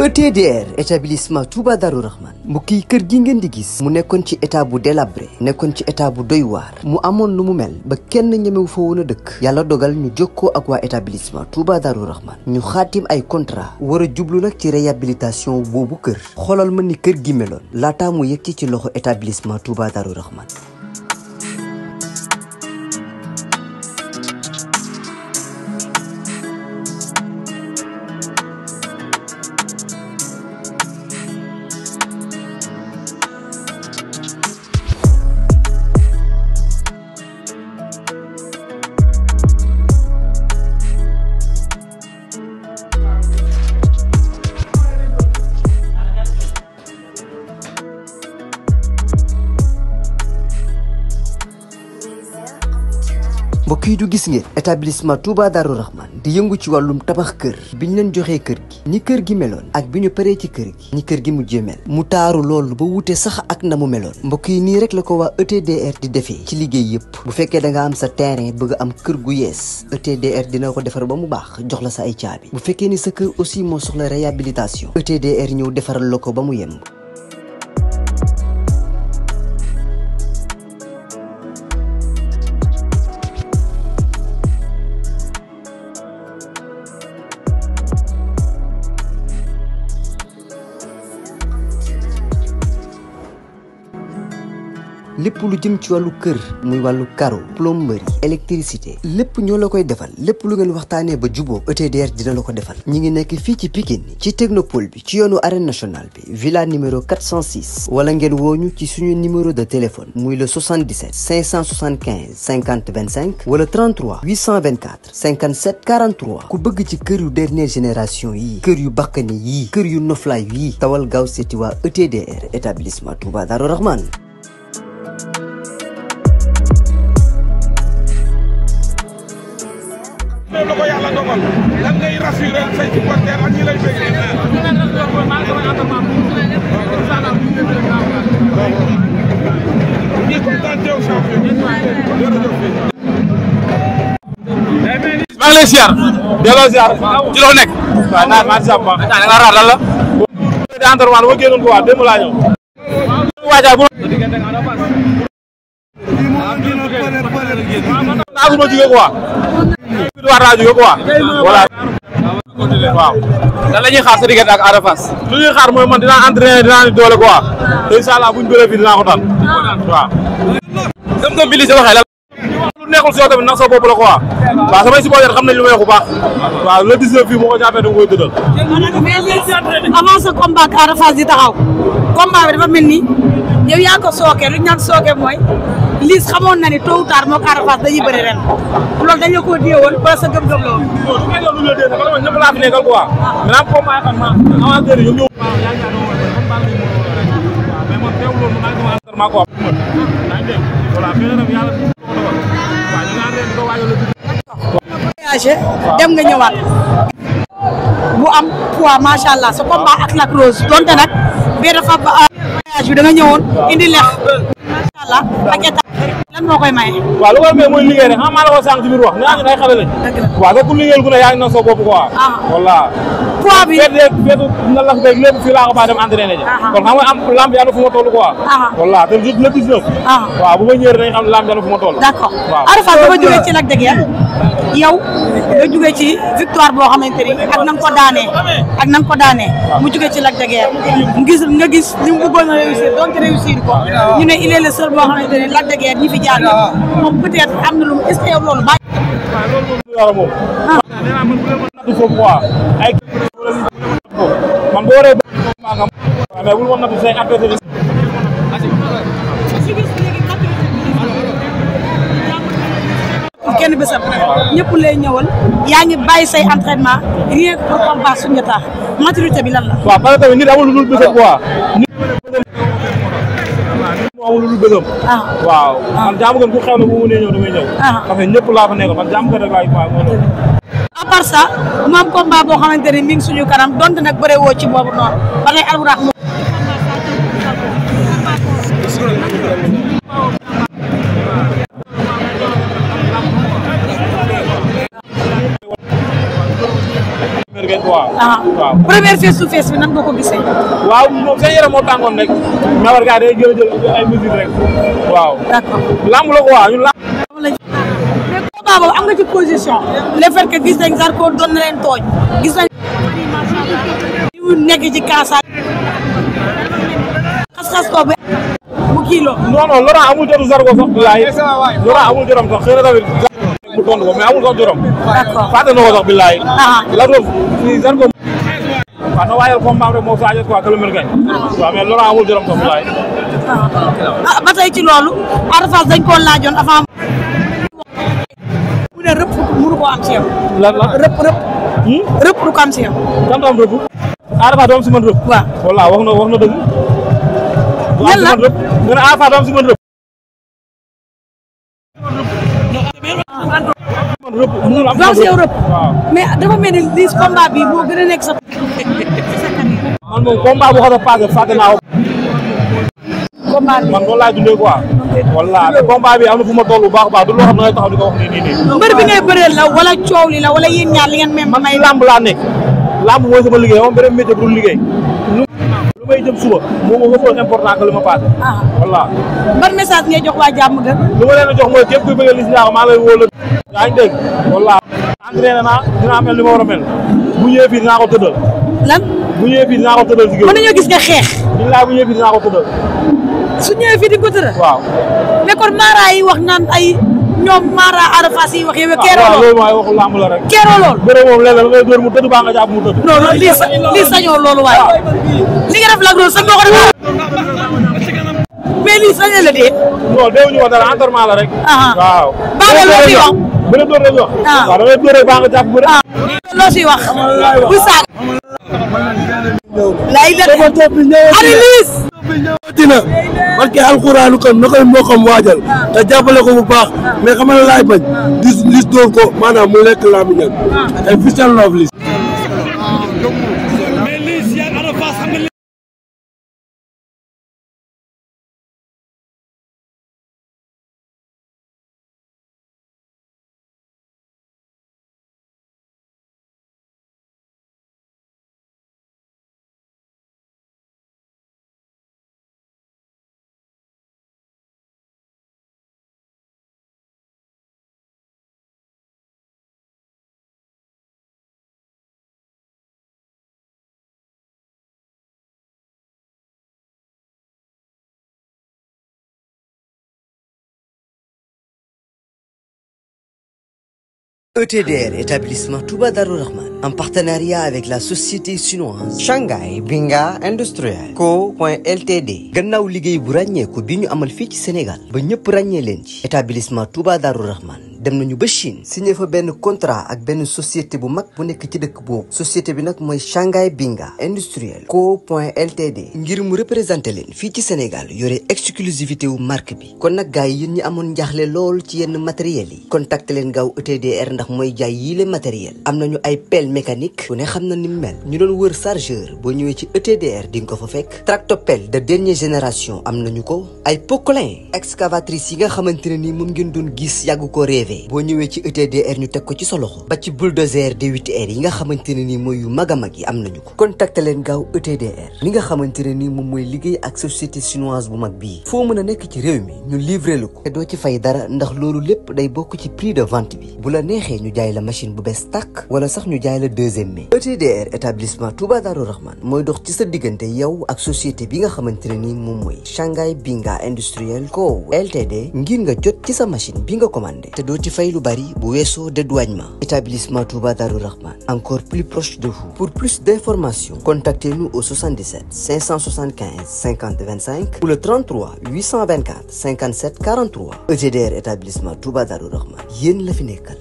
ETDR établissement Touba Darou Rahman mbokk yi kër gi ngeen di gis mu nekkoon ci état bu délabré nekkoon ci état bu doy waar mu amoon lu mu mel ba kenn ñemewu fa woon a dëkk yàlla dogal ñu jokkoo ak waa établissement Touba Darou Rahman ñu xaatim ay contrat war a jublu nag ci réhabilitation boobu kër xoolal ma ni kër gi meloon laataa mu yegg ci loxo établissement Touba Darou Rahman. mbokk yi du gis ngeen établissement Touba Darou Rahman di yëngu ci wàllum tabax kër biñ leen joxee kër gi ni kër gi meloon ak bi ñu paree ci kër gi ni kër gi mujjee mel mu taaru loolu ba wute sax ak na mu meloon mbokk yi nii rek la ko waa ETDR di defee ci liggéey yëpp bu fekkee da nga am sa terrain bëgg am kër gu yees ETDR dina ko defar ba mu baax jox la sa ay caabi bu fekkee ni sa kër aussi moo soxla réhabilitation ETDR ñëw defaral la ko ba mu yemb. lépp lu jëm ci wàllu kër muy wàllu carreau plomberie électricité lépp ñoo la koy defal lépp lu ngeen waxtaanee ba juboo ETDR dina la ko defal ñi ngi nekk fii ci Pikine ci technopole bi ci yoonu arène nationale bi villa numéro 406 wala ngeen wooñu ci suñu numéro de téléphone muy le 77 575 50 25 wala 33 824 57 43 ku bëgg ci kër yu dernière génération yi kër yu bakkani yi kër yu noflaay yi tawal gaaw seeti waa ETDR établissement Touba Darou Rahman. loolu la ko yàlla dogal lan ngay rassuré say supporters ak ñi lay bëgg ñi kontaan teew champion maa ngi lay ziar delloo ziar ci loo nekk waaw naa maa ngi ziar bu baax da nga raar lan la di entraînement ma génnoon ko waa démb laa ñëw waajal bu naa su ma jógee quoi war naa jóge quoi voilà waaw lan la ñuy xaar sa diggante ak Ada Fass lu ñuy xaar mooy man dinaa entraîné dinaa ni doole quoi te incha allah buñ bëree fii dinaa ko daan waaw gëm-gëm bi li si waxee la lu nekkul si yow tamit nag sa bopp la quoi waaw samay supporter xam nañ lu may wax bu baax waaw le 19 fii moo ko jàppee dama koy dëddal avant sa combat ak Ada Fass di taxaw combat bi dafa mel ni yow yaa ko sooke lu ñu naan sooke mooy Liss xamoon na ni tôt ou tard moo ko Ada Fass dañuy bëri ren loolu dañ la koo déewoon wala sa gëm-gëm la woon. du ngeen doon lu ñu la dee nag man ñëpp laa fi nekkal quoi maintenant combat yi xam naa amateur yi ñoom ñëw. waaw yaa ngi mais man teewul loolu maa ngi sama entraînement quoi. yaa ngi dégg voilà mais nag yàlla waaw ñu naan leen doo waajal la. voyagé dem nga ñëwaat bu am poids macha allah sa combat ak Lac Rose donte nag bee dafa voyage bi da nga ñëwoon indi lex macha allah ak état lan moo koy maye. waaw lu koy maye mooy liggéey rek maa la ko sànq ci biir wax nee naa ñu ay xale lañ. dëgg la waaw rek ku liggéeyal ku ne yaa ngi na soo bopp quoi. voilà. poids bi feetu na la beeg lépp fii laa ko baax dem entraîné ji. kon xam nga am lamb yaa na fu ma toll quoi. voilà te le 19. waaw bu ma ñëwee dañuy xam ne lamb yaa na fu ma toll. d'accord Ada Fass dafa jógee ci Lac de Guiers yow nga jógee ci victoire boo xamante ni ak na nga ko daanee mu jógee ci Lac de Guiers nga gis li mu bëggoon a réussir donc réussir ko ñu ne il est le seul boo xamante ni Lac de Guiers ñi fi jaar moom peut-être am na lu est-ce que yow loolu bàyyi. waaw loolu moom nee naa man bu leen mën nattu foofu quoi ay man boo waree maa nga mais bul ma nattu say adversaire kenn bésam ñëpp lay ñëwal yaa ngi bàyyi say entraînement rien que pour combat Soundiata maturité bi lan la. waaw parce que tamit nit amul lu dul bésam quoi nit moo amul lu dul bésam. waaw man jaamu gën ku xew na bu mu nee ñëw damay ñëw. parce que ñëpp laa fa nekk man jaamu gën rek laay moo ñëw. à part ça mu am combat boo xamante ni mi ngi suñu kanam donte nag bëree woo ci boobu noonu ba tey Albourakh moom. feeñ quoi. waaw première face to face bi nan nga ko gisee. waaw moom seen yaram moo tàngoon rek. Mawar gars day jël ay mesures rek. waaw. d'accord lamb la quoi ñun lamb. mais combat boobu am nga ci position. le fait que gis nañ Zarko doon na leen tooñ. gis nañ ñu nekk ci kaasa. xas-xas ko ba mu kilo. non non Laurent amul jotu Zarko sax billaay. Laurent amul jotam sax xëy na tamit mu tontu ko mais amul sax jotam. d'accord fàtte na ko sax billaay. la doon si Zarko. waaw na waayal combat rek moo Sadio quoi que le mel gañ. waaw mais Laurent amul jotam sax billaay. ba tey ci loolu. Ada Fass dañ koo laajoon avant. mu ne rëpp mënu ko am ci yow. lan la rëpp. rëpp du ko am ci yow. kan am rëpp. Ada Fass doom si man rëpp. waaw wallaahi wax na dëgg. lan la nga ne Ada Fass doom si man rëpp. doom si yow rëpp. mais dafa mel ni lii combat bi moo gën a nekk sa. man moom combat bu xas a passé fàtte naa ko. combat bi man loolu laay dundee quoi. wallaahi te combat bi am na fu ma toll bu baax a baax du loo xam ne ngay taxaw di ko wax nii. mbër bi ngay bëreel la wala coow li la wala yéen ñaar li ngeen même man may lamb laa nekk. lamb mooy sama liggéey moom beneen métier bu dul liggéey. lu may jëm suba moom moo ëpp important que li ma passé. wallaahi. ban message ngay jox waa jàmm gën. lu ma leen a jox mooy képp kuy bëggee Liss Ndiago maa lay wóor la. yaa ngi dégg wallaahi. entraîné naa dinaa mel ni ma war a mel bu ñëwee fii dinaa ko tëddal. lan bu ñëwee fii dinaa ko tëddal si géew. mën nañoo gis nga xeex. billaay bu ñëwee fii dinaa ko tëddal. su ñëwee fii di ko tëddal. waaw. mais kon Mara yi wax naan ay ñoom Mara Ada Fass yi wax yow keroog loolu mooy waxu lamb la rek. keroog loolu. bëre moom léeg-léeg da ngay dóor mu tëdd baa nga jàpp mu tëdd. non non lii sañoo loolu waaye. li nga def Lac Rose sax nga ko def. mais lii sañoo la dee. non déwuñu ko dara entraînement la rek. waaw. baa nga loo siy wax. bëre dóor lañ wax. waaw da ngay dóor rek baa nga jàpp bëre. loo siy wax. bu saag. lay def Ari Liss. dina barke alxuraanu kan na koy mbokkam waajal te jàppale ko bu baax mais xam nga laay bañ Liss dóor ko maanaam mu lekk làmbi ñan ay fiscal love Liss mais Liss yaa Ada Fass xam nga ETDR, établissement Touba Darou Rahman, en partenariat avec la société chinoise Shanghai Binga Industriel Co.Ltd. gannaaw liggéey bu ràññeeku bi ñu amal fii ci Sénégal ba ñëpp ràññee leen ci établissement Touba Darou Rahman dem nañu ba Chine signé fa benn contrat ak benn société bu mag bu nekk ci dëkk boobu société bi nag mooy Shanghai Binga Industriel Co.Ltd. ngir mu représenté leen fii ci Sénégal yore exclusivité wu marque bi kon nag gars yi yéen ñi amoon njaaxle lool ci yenn matériels yi contacté leen gaaw ETDR ndax mooy jaay yii le matériel am nañu ay pelle mécanique ku ne xam na ni mu mel ñu doon wër chargeur boo ñëwee ci ETDR di nga ko fa fekk tractopelle de dernière génération am nañu ko ay poquelin excavatrice yi nga xamante ne ni moom ngeen doon gis yàgg ko rêvé boo ñëwee ci ETDR ñu teg ko ci sa loxo ba ci bulldozer D8R yi nga xamante ne ni mooy yu mag a mag yi am nañu ko contacté leen gaaw ETDR li nga xamante ne ni moom mooy liggéey ak société chinoise bu mag bii foo mën a nekk ci réew mi ñu livré lu ko te doo ci fay dara ndax loolu lépp day bokk ci prix de vente bi bu la neexee ñu jaay la machine bu bees tàkk wala sax ñu jaay la deuxième mai ETDR établissement Touba Darou Rahman mooy dox ci sa diggante yow ak société bi nga xamante ne ni moom mooy Shanghai Binga Industriel Co Ltd ngir nga jot ci sa machine bi nga commandé te doo ci fay lu bari bu weesoo dédouanement établissement Touba Darou Rahman encore plus proche de vous pour plus d'informations contactez-nous au 77 575 50 25 ou le 33 824 57 43 ETDR établissement Touba Darou Rahman yéen la fi nekkal